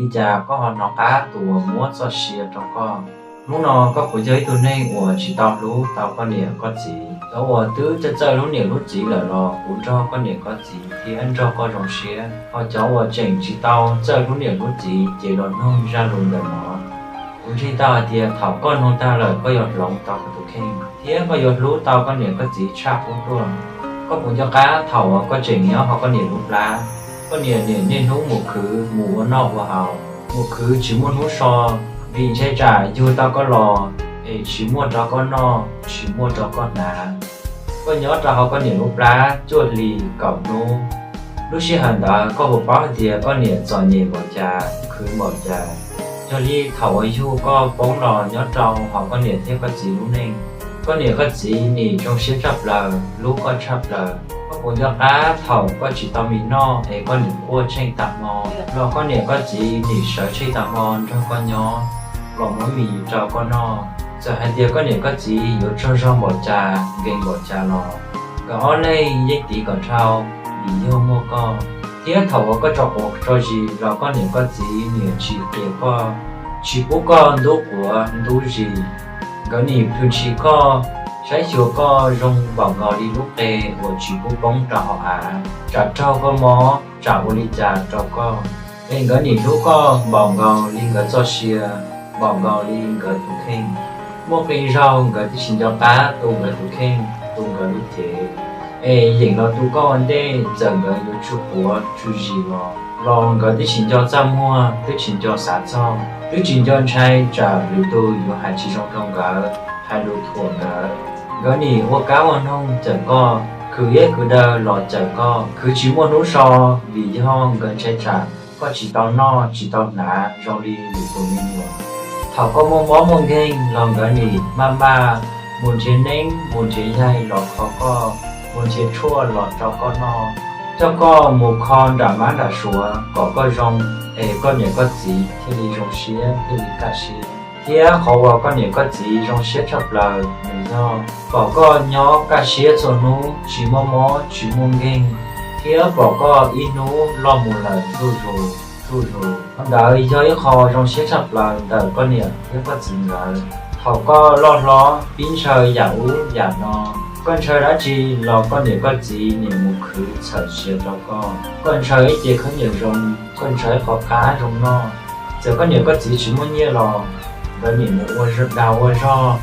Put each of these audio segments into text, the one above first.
Li cas koj ho hnov qab tus uas muab txoj sia rau koj? Hnub no koj puas yog ib tug neeg uas tsis tau hlub tau koj niam koj txiv? Cov uas twb txawj txawj hlub niam hlub txiv lawm los kuv nrog koj niam koj txiv thiab nrog koj zoo siab. Ho cov uas tseem tsis tau txawj hlub niam hlub txiv ces los mloog zaj lus ntawm no. Kuv ntseeg tau hais tias thaum koj mloog tag lawm koj yuav hloov tau koj tus kheej thiab koj yuav hlub tau koj niam koj txiv tshaj qub tuaj. Koj puas nco qab thaum uas koj tseem nyob hauv koj niam lub plab, koj niam niaj hnub mus khwv mus ua noj ua haus, mus khwv tsis muaj hnub so, vim ntshai tsam yug tau koj los es tsis muaj rau koj noj tsis muaj rau koj hnav. Koj nyob rau hauv koj niam lub plab cuaj hli kaum hnub. Lub sij hawm ntawd koj puas paub hais tias koj niam txom nyem npaum cas khwv npaum cas? Yog li thaum uas yug koj poob los nyob rau hauv koj niam thiab koj txiv lub neej, koj niam koj txiv nim zoo siab tshaj plaws hlub koj tshaj plaws. Koj puas nco qab thaum koj tsis tau mis noj es koj nim quaj tsheej tag hmo los koj niam koj txiv nim sawv tsheej tag hmo nrog koj nyob los muab mis rau koj noj? Txawm hais tias koj niam koj txiv yuav tsaug zog npaum cas nkees npaum cas los nkawd ob leeg yeej tiv kom dhau, vim yog muaj koj. Thiab thaum uas koj tso quav tso zis los koj niam koj txiv nim tsis qias koj, tsis pub koj ntub quav ntub zis. Nkawd nim plhws ntshis koj, saib xyuas koj zoo npaum nkaus li lub qe uas tsis pub poob rau hauv av, tsam raug koj mob tsam ua li cas rau koj. Es nkawd nim hlub koj npaum nkaus li nkawd txoj sia, npaum nkaus li nkawd tus kheej. Muaj qee zaug nkawd twb tsis nco qab tu nkawd tus kheej, tu nkawd lub cev, es yeem los tu koj ua ntej. Txawm nkawd yuav tsw quav tsw zis los, los nkawd twb tsis nco txaj muag, twb tsis nco xav txog, twb tsis nco ntshai tsam lwm tus yuav hais tsis zoo rau nkawd, hais lus thuam nkawd. Nkawd nim ua kab ua noog cawm koj, khwv iab khwv daw los cawm koj, khwv tsis muaj hnub so, vim yog nkawd ntshai tsam koj tsis tau noj tsis tau hnav zoo li lwm tus me nyuam. Thaum koj muaj mob muaj nkeeg los nkawd nim maj maj mus nrhiav neeb mus nrhiav yaig los kho koj, mus nrhiav tshuaj los rau koj noj, coj koj mus kho nram mab nram suav kom koj zoo, es koj niam koj txiv thiaj li zoo siab thiaj li kaj siab. Thiab qhov uas koj niam koj txiv zoo siab tshaj plaws nws yog pom koj nyob kaj siab txhua hnub tsis muaj mob tsis muaj nkeeg, thiab pom koj ib hnub loj mus lawm zuj zus zuj zus. Qhov ntawd yog ib qho zoo siab tshaj plaws ntawm koj niam thiab koj txiv nkawd. Thaum koj loj hlob pib ntshaw yam ub yam no, koj ntshaw dab tsi los koj niam koj txiv nim mus khwv txhawm sia rau koj. Koj ntshaw ib ce khaub ncaws zoo, koj ntshaw ib qho qab zoo noj, txawm koj niam koj txiv tsis muaj nyiaj los nkawd nim mus ua dag ua zog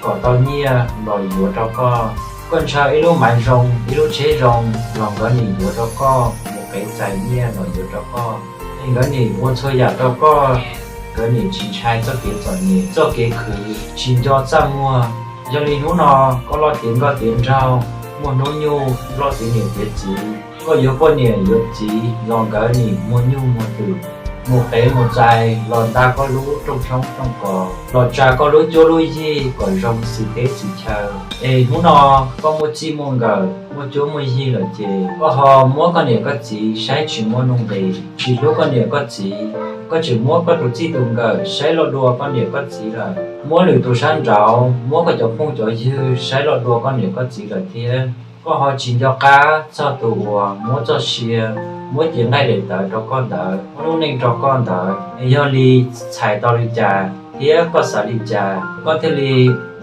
kom tau nyiaj los yuav rau koj. Koj ntshaw ib lub maiv zoo ib lub tsheb zoo los nkawd nim yuav rau koj, mus qev txais nyiaj los yuav rau koj. Es nkawd nim ua txhua yam rau koj, nkawd nim tsis ntshai txoj kev txom nyem txoj kev khwv, tsis nco txaj muag. Yog li hnub no koj loj tiav nkoj tiav nraug, muaj hnub nyoog loj tiav niam tiav txiv, koj yuav poj niam yuav txiv los nkawd nim muag nyuj muag twm, mus qev mus txais los nta koj lub rooj tshoob rooj kos, los tsa koj lub cuab lub yig kom zoo xis teb xis chaw. Es hnub no koj muaj txij muaj nkawm muaj cuab muaj yig lawm ces koj ho muab koj niam koj txiv saib tsis muaj nuj nqis, tsis hlub koj niam koj txiv. Koj tseem muab koj tus txij tus nkawm saib loj dua koj niam koj txiv lawm, muab lwm tus sab nraud, muab koj cov phooj cov ywg saib loj dua koj niam koj txiv lawm thiab. Koj ho tsis nco qab txog tus uas muab txoj sia, muab cev nqaij daim tawv rau koj ntawd, muab lub neej rau koj ntawd. Es yog li, txhais tau li cas thiab koj xav li cas koj thiaj li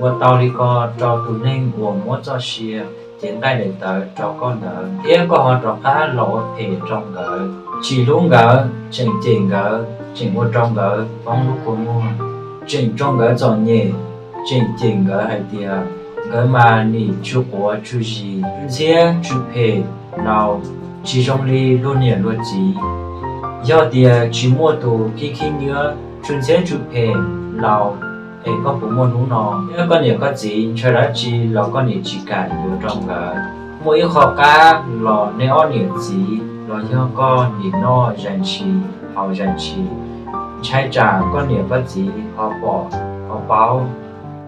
ua tau li ko rau tus neeg uas muab txoj sia, cev nqaij daim tawv rau koj ntawd, thiab koj ho rov qab los ua phem rau nkawd, tsis hlub nkawd, tseem cem nkawd, tseem ua rau nkawd poob lub kua muag, tseem tso nkawd txom nyem, tseem cem nkawd hais tias nkawd mas nim tsw quav tsw zis, tsw ntxhiab tsw phem laus, tsis zoo li luag niam luag txiv. Yog tias tsis muaj tus khib khib nyiab tsw ntxhiab tsw phem laus, es koj puas muaj hnub no? Thiab koj niam koj txiv ntshaw dab tsi los koj nim tsis kam yuav rau nkawd? Muaj ib qho qab los nej ob niam txiv los yog koj nim noj zais ntshis haus zais ntshis, ntshai tsam koj niam koj txiv ho pom ho paub.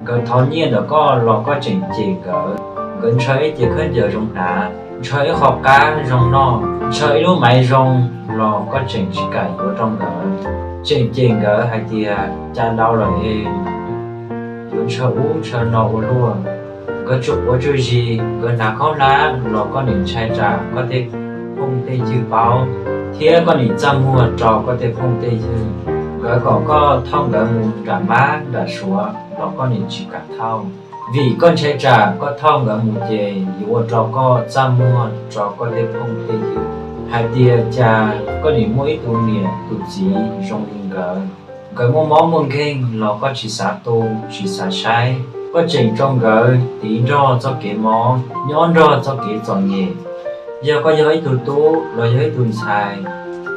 Nkawd thov nyiaj ntawm koj los koj tseem cem nkawd. Nkawd ntshaw ib ce khaub ncaws zoo hnav, ntshaw ib qho qab zoo noj, ntshaw ib lub maiv zoo los koj tseem tsis kam yuav rau nkawd, tseem cem nkawd hais tias cas laus lawm es yuav ntshaw ub ntshaw no ua luaj. Nkawd tsw quav tsw zis, nkawd hnav khaub hlab los koj nim ntshai tsam koj tej phooj tej ywg paub. thiab koj nim txaj muag rau koj tej phooj tej ywg. Nkawd kom koj thauj nkawd mus nram mab nram suav los koj nim tsis kam thauj, vim koj ntshai tsam koj thauj nkawd mus ces yuav ua rau koj txaj muag rau koj tej phooj tej ywg hais tias cas koj nim muaj ib tug niam tus txiv zoo li nkawd. Nkawd muaj mob muaj nkeeg los koj tsis xav tu tsis xav saib, koj tseem rau nkawd tiv nrog txoj kev mob, nyob nrog txoj kev txom nyem. Yog koj yog ib tug tub los yog ib tug ntxhais,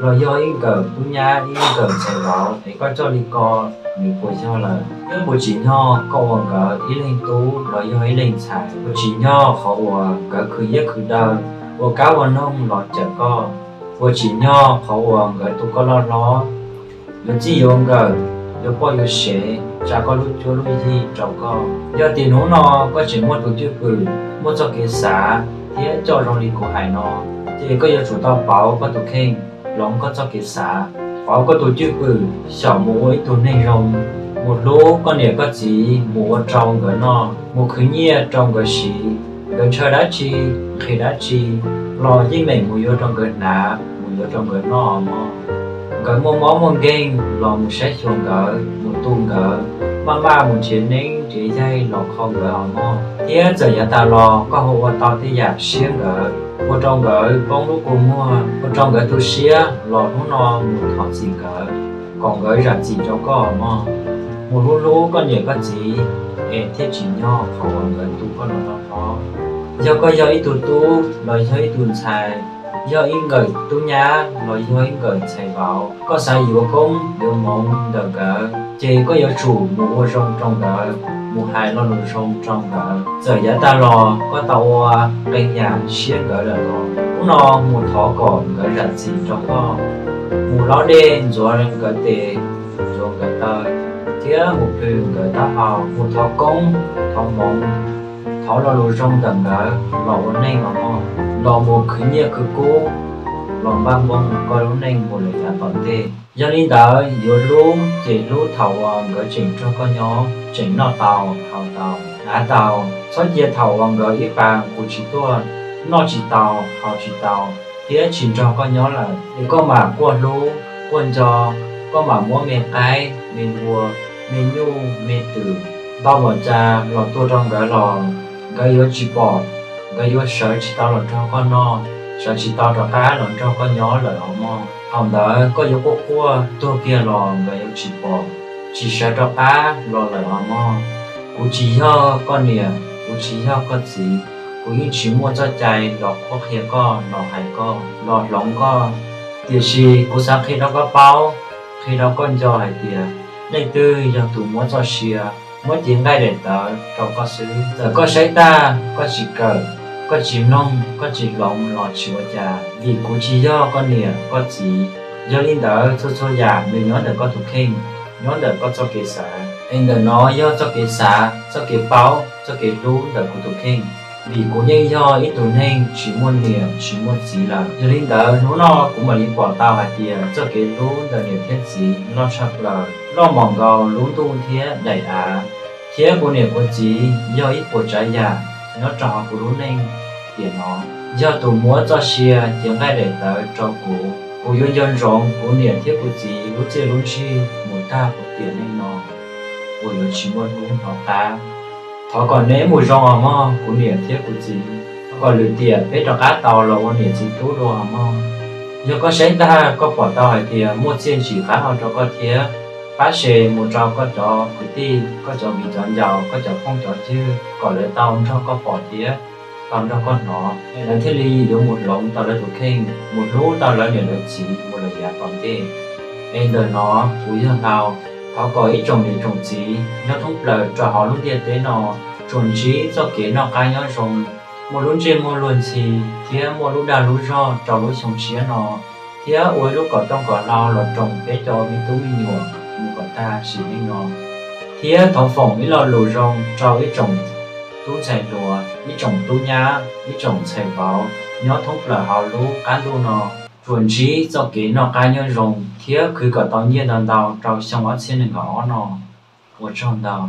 los yog ib nkawm tub nyab ib nkawm ntxhais vauv es koj coj li ko, nws puas yog lawm? Nyob puas tsim nyog koj ua nkawd ib leeg tub los yog ib leeg ntxhais? Puas tsim nyog qhov uas nkawd khwv iab khwv daw, ua kab ua noog los cawm koj? Puas tsim nyog qhov uas nkawd tu koj loj hlob, yuav txij yuav nkawm, yuav poj yuav sev, tsa koj lub cuab lub yig rau koj? Yog tias hnub no koj tseem muaj tus cwj pwm, muaj txoj kev xav thiab coj zoo li kuv hais no, ces koj yuav tsum tau pauv koj tus kheej, hloov koj txoj kev xav, pauv koj tus cwj pwm xyaum mus ua ib tug neeg zoo, mus hlub koj niam koj txiv, mus ua rau nkawd noj, mus khwv nyiaj rau nkawd siv. Nkawd ntshaw dab tsi, nqhis dab tsi los yeej meem mus yuav rau nkawd hnav, mus yuav rau nkawd noj mog. Nkawd muaj mob muaj nkeeg los mus saib xyuas nkawd, mus tu nkawd, maj maj mus nrhiav neeb nrhiav yaig los kho nkawd os mog. Thiab txawm yav tas los koj ho ua tau tej yam siab nkawd, ua rau nkawd poob lub kua muag, ua rau nkawd tu siab los hnub no mus thov txim nkawd, kom nkawd zam txim rau koj os mog. Mus hlub hlub koj niam koj txiv es thiaj tsim nyog qhov uas nkawd tu koj los loj hlob. Yog koj yog ib tug tub los yog ib tug ntxhais, yog ib nkawm tub nyab los yog ib nkawm ntxhais vauv, koj xav yuav koob yuav hmoov ntawm nkawd ces koj yuav tsum mus ua zoo rau nkawd, mus hais lo lus zoo rau nkawd. Txawm yav tag los koj tau ua qee yam siab nkawd lawm los hnub no mus thov kom nkawd zam txim rau koj. Mus laub dej ntxuav nkawd tes, ntxuav nkawd taw, thiab mus plhws nkawd taub hau, mus thov koob, thov hmoov, thov lo lus zoo ntawm nkawd los ua neej os mog, los mus khwv nyiaj khwv kub, los npaj npoo koj lub neej mus lawm yav tom ntej. Yog li ntawd yuav hlub ces hlub thaum uas nkawd tseem nrog koj nyob, tseem noj tau haus tau, hnav tau. Txhob cia thaum uas nkawd ib pas nqus tsis tuaj, noj tsis tau haus tsis tau thiab tsis nrog koj nyob lawm, es koj mam quaj hlub quaj nco, koj mam muab me qaib me npua, me nyuj me twm, ntau npaum cas los tua rau nkawd los nkawd yuav tsis pom, nkawd yuav sawv tsis tau los nrog koj noj, sawv tsis tau rov qab los nrog koj nyob lawm os mog. Thaum ntawd koj yuav quaj quaj tuag kiag los nkawd yuav tsis pom, tsis sawv rov qab los lawm os mog. Kuv tsis yog koj niam, kuv tsis yog koj txiv, kuv yeej tsis muaj txoj cai los qhuab qhia koj, los hais koj, los hloov koj. Tiam sis kuv xav qhia rau koj paub, qhia rau koj nco hais tias leej twg yog tus muab txoj sia, muab cev nqaij daim tawv rau koj xwb, txawm koj saib tag koj tsis kawm, koj tsis mloog, koj tsis hloov los tsis ua cas, vim kuv tsis yog koj niam koj txiv. Yog li ntawd txhua txhua yam nws nyob ntawm koj tus kheej, nyob ntawm koj txoj kev xav, es ntawm no yog txoj kev xav, txoj kev paub, txoj kev hlub ntawm kuv tus kheej. Vim kuv yeej yog ib tug neeg tsis muaj niam tsis muaj txiv lawm, yog li ntawd hnub no kuv mam li pom tau hais tias txoj kev hlub ntawm niam thiab txiv loj tshaj plaws, loj mom nkaus lub ntuj thiab daim av. Thiab kuv niam kuv txiv yog ib puas tsav yam nyob rau hauv kuv lub neej tiam no. Yog tus muab txoj sia cev nqaij daim tawv rau kuv, kuv yuav nco ntsoov kuv niam thiab kuv txiv lub txiaj lub ntsig mus tag kuv tiam neej no, uas yuav tsis muaj hnub hnov qab. Thov kom neb mus zoo os mog kuv niam thiab kuv txiv, thov kom lwm tiam peb rov qab tau los ua niam txiv tub dua os mog. Yog koj saib tag koj pom tau hais tias muaj txiaj ntsim qab hau rau koj thiab, pab share mus rau koj cov kwv tij, koj cov viv cov ncaus, koj cov phooj cov ywg kom lawv tau nrog koj pom thiab tau nrog koj hnov, es lawv thiaj li yuav mus hloov tau lawv tus kheej, mus hlub tau lawv niam lawv txiv mus lawm yav tom ntej. Es ntawm no kuv yog Hlau, thov kom ib tsoom niam tsoom txiv nyob thoob plaws rau hauv lub ntiaj teb no tsuas ntsib txoj kev noj qab nyob zoo, muaj lub ntsej muag luag ntxhi thiab muaj lub dag lub zog rau lub xyoo tshiab no, thiab ua ib lub kom rooj kom hlau los roos peb cov me tub me nyuam mus kom tag sim neej no. Thiab thov foom ib lo lus zoo rau ib tsoom tub ntxhais hluas, ib tsoom tub nyab, ib tsoom ntxhais vauv nyob thoob plaws hauv lub qab ntuj no tsuas ntsib txoj kev noj qab nyob zoo thiab khwv kom tau nyiaj ntau ntau rau xyoo ob txhiab nees nkaum ob no. Ua tsaug ntau.